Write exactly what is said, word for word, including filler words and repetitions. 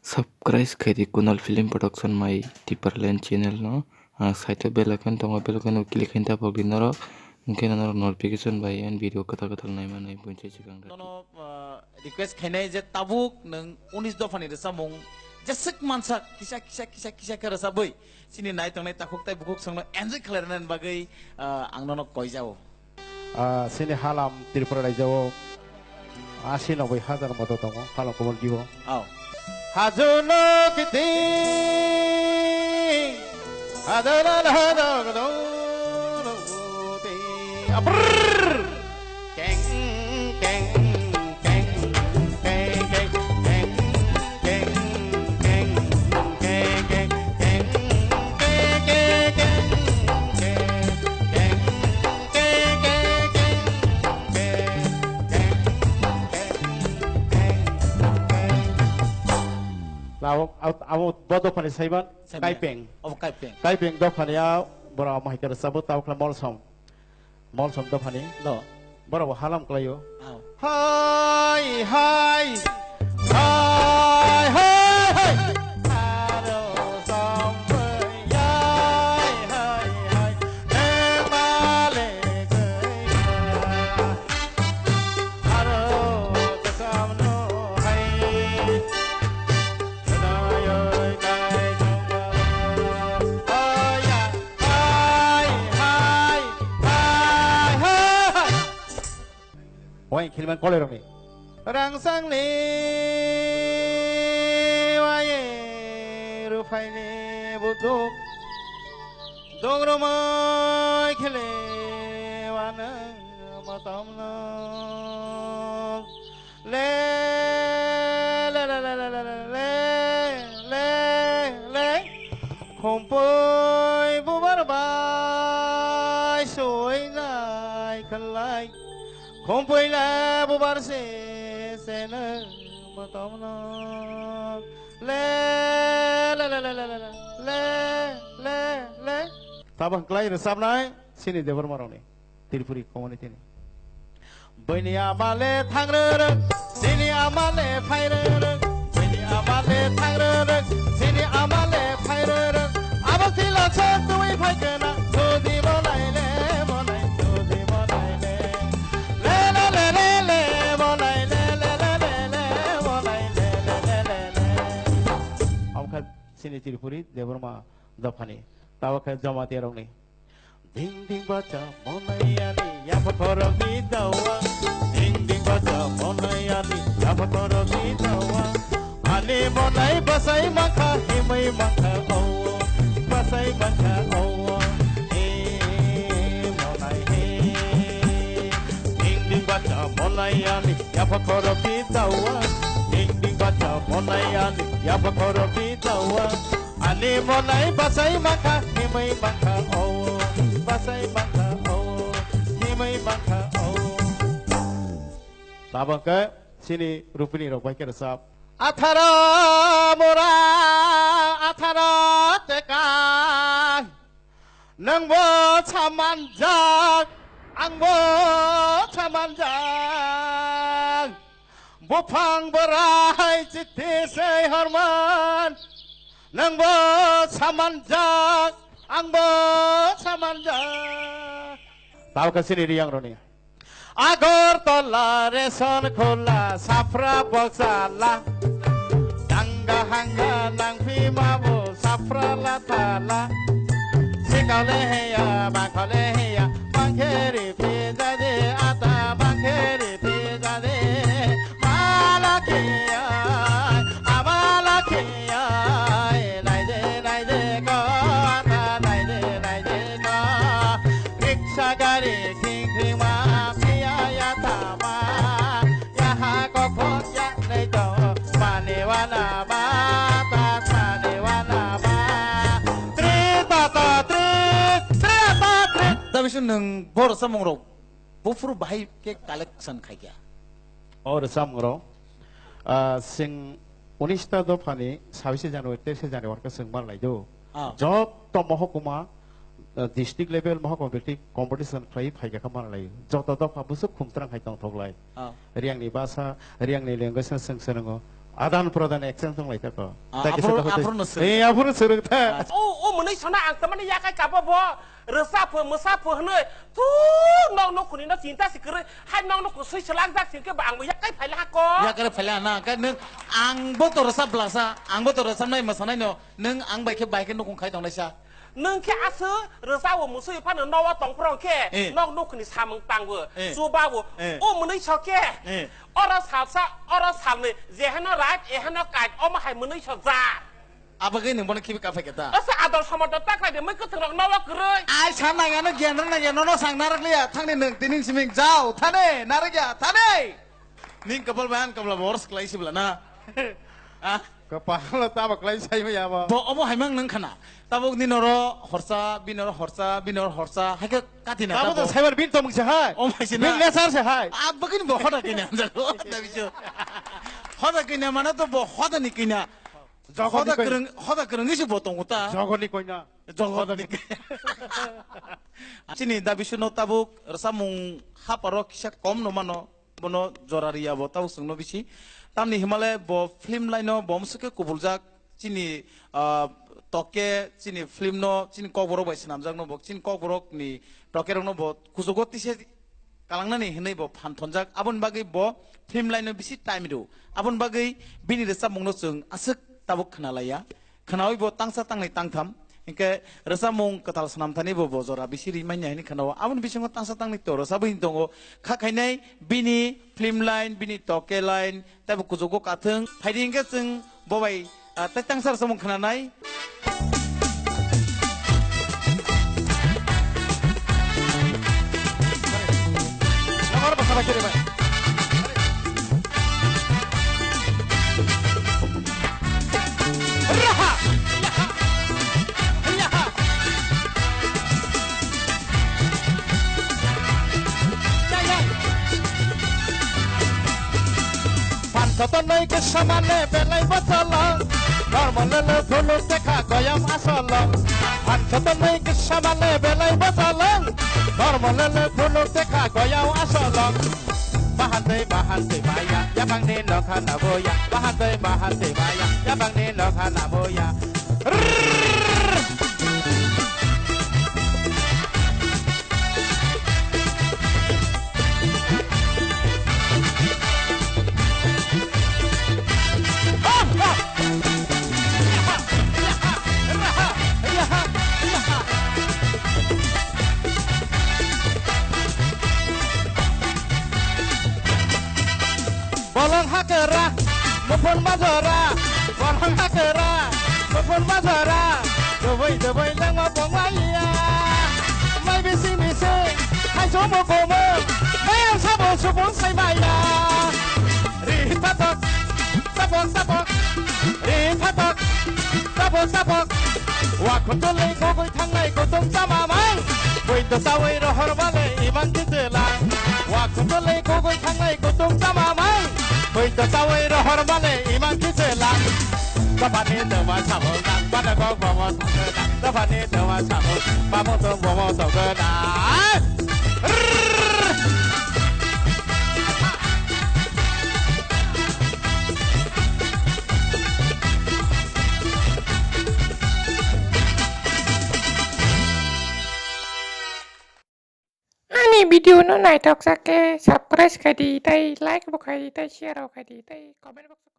Subscribe khaidi Kunal Film Production my Tipraland channel no. Ah, site o bell icon tongo, bell icon o click khaina tabok di norok. Hwnkhe norok notification bai ang video kwtal kwtal naima nai buinse swkang. Nono, ah, request khainai je tabuk nwng unis dophani rwchapmung jeswk mansak kisa kisa kisa kisa khe rwchapwi chini nai tongnai takhuk tai bukhuk songno enjoy khlairwnani bagwi, ah, ang nono koijao. Ah, chini halam Tripura raijao asi noboi hajar moto tongo, halam kubun gibo. Ao. Hajuno kiti, hajuno hajuno kiti. Abrrr. Keng, keng, keng, keng, keng, keng. Abo, abo, abo bo dophani saiman. Saiman. Kaipeng. Obo Kaipeng. Kaipeng dophani a borok amo hai khe rwchapbo tabuk khe Molsom. Molsom dophani. Do. Borok bo halam kwlaio. Ao. Hai, hai. Hai, hai, hai. Aro som hai, hai, hai. Emale gaya. Aro kasam no hai. Hai, hai, hai, hai, hai. Wai khilman kolai rokni. Rangsangni waye rufaini buduk. Dongromoi khile wanang matamna. Le, le, le. Khumpui bubar bai soi nai khlai. Khumpui le bubar se, se nang matamna. Le, le, le. Tabuk hwnkhlai rwchapnai. Chini Debbarma rokni, Tripuri community ni. Buini ama le thang rwrwng, chini ama le phai rwrwng. Buini ama le thang rwrwng, chini ama le phai rwrwng. Abo kilo chwng twi phai kena, jodi bo nai le, bo nai, jodi bo nai le. Le, le, le, le, le, bo nai le, le, le, le, le, bo nai le, le, le, le, le. Abo kha chini Tripuri Debbarma dophani. Tabuk khe Jamatia rokni. Ding ding bacha monai ani yapha khorok ni dawa. Ding ding bacha monai ani yapha khorok ni dawa. Ani monai basai mankha himwi mankha o. Basai mankha o. He monai he. Ding ding bacha monai ani yapha khorok ni dawa. Ding ding bacha monai ani yapha khorok ni dawa. Ani monai basai mankha, himwi mankha, o, basai mankha, o, himwi mankha, o. Tabuk khe chini Rupini rok bai khe rwchap. Atharo mura, atharo teka, nwngbo samanjak, angbo samanjak. Buphang bwrai chiti sei horman, nwngbo samanjak, angbo samanjak. Tabuk khe chini Reang rokni. Agartala, Reshon Khula, Safra Boksala, Danga Hanga, Nangphi Mabu, Safra Lathala, Sikale Heya, Bakhale Heya, Bangkheri Phi Jadi Ata, Bangkheri Phi Jadi. Malakhiya, amalakhiya, naide, naide ko, ata naide, naide ko. Riksa gari khing khing ma, phiya ya thama, yaha ko khot ya nei to, mane wana ma, ta mane wana ma. Tri ta ta tri, tri ta tri. Tabisa nwng bor samung rok. Buphuru bahai khe collection khai kha. O rwchapmung rok, ah, chwng unis ta dophani sabise January, teise January khe chwng manlai do. Ah. Joto mohokuma, ah, district level mohokuma belti competition khlai phai kha manlai. Joto dopha bwswk khumtrang hai tongthok lai. Ah. Reangni basa, Reangni language no chwng swrwngo. Adan pradan exchange wng lai kha ko. Ah, tei kisa aphuru, tokotwi. Aphuru no swrwng. Eh, aphuru swrwng tha. Ah. O, o mwnwi sona ang tamani yakai kabo bo. Rwsa pho, mwsa pho hwnwi. Tu nok nukhuni no chinta si kwrwi. Hai nok nukhung swi swlak jak sing khe ba ang bo yakai phaila ha ko. Yakai phaila na, khe nwng ang bo to rwsa blasa, ang bo to rwsa nai mwsa nai no. Nwng ang bai khe, bai khe nukhung khai tongnaisa. Nwng khe aswk rwchao, mwswi phano nogo tongphuru khe, eh, nok nukhuni samung tango, eh, chubago, eh, o mwnwi so khe, eh, oro salsa, oro salnwi, je heno right, e heno kait, omo hai mwnwi so ja. Abagwi nwng bono khibi kaphai khe ta? Asa adol somodol ta khlai de, mui kwthwng rok nogo kwrwi. Ai sa nang ano gyan rok nang ya, nono sang narak liya, thangni nwng tini siming jao, thane, narak ya, thane. Ning kapal bai ang kapla bors klai sibla na. Ah. Kapal tabo klai sai maya bo. Bo obo haimang nang khana. Tabuk ni noro horsa, bini noro horsa, bini noro horsa. Haikhe kati na tabo to tabuk. Saibar bin tomung se hai. Om hai se na. Bin lesar se hai. Ah, bagini bo hoda kini anjak. Da bicho. Hoda kini mana to bo hoda ni kini. Jogoni hoda koi- kwrwng, hoda kwrwngwi se bo tongo ta. Jogoni koina. Jogoni. Chini da bicho no tabuk rwchapmung haparo kisa kom no mano. Bono jora riya bo tabuk chwngno bisi. Tamni himale bo film line o bo omswk khe kubuljak chini, ah, toke chini film no chini kokborok bai swnamjak no bo chini kokborok ni toke rok no bo kuchugo tise kalangnani hinwi bo phan thonjak. Aboni bagwi bo film line o bisi time rw. Aboni bagwi bini rwchapmung no chwng aswk tabuk khna laiya. Khnaui bo tangsa tangnai tangtham, hinkhe rwchapmung kwtal swnamthani bo, bo jora bisi ri manya hini khnao. Aboni bisingo tangsa tangnai to rwchapwi tongo. Kha khainai bini film line, bini toke line, tei bo kuchugo kathwng. Phaidi hinkhe chwng bo bai, ah, tei tangsa rwchapmung khnanai. Phan joto noi khe samane belai bocholong. Normal le le phunuk tekha goyam asolong. Phan joto noi khe samane belai bocholong. Normal le le phunuk tekha goyam asolong. Bahan tei bahan tei maya, yapang ni nokha na boya. Bahan tei bahan tei maya, yapang ni nokha na boya. Bolong hakera, muphun majora, bolong hakera, muphun majora, dubui dubui lengma pongmaiya. Mai bisi misi, hai jomo komo, mai ang sabo subung sai maiya. Ri patok, tapok tapok, ri patok, tapok tapok. Wa khutulei kogoi thangnai kutung chamamang. Bui to tawai rohor bale iman titelang. Wa khutulei kogoi thangnai kutung chamamang. Bui to tawai rohor bale iman titelang. Tapani tama samung nang, pada kok bomo sangkena. Tapani tama samung, pamung tung bomo sangkena. Ani video no naithok sa khe subscribe khai di, tei like bo khai di, tei share rok khai di, tei comment box o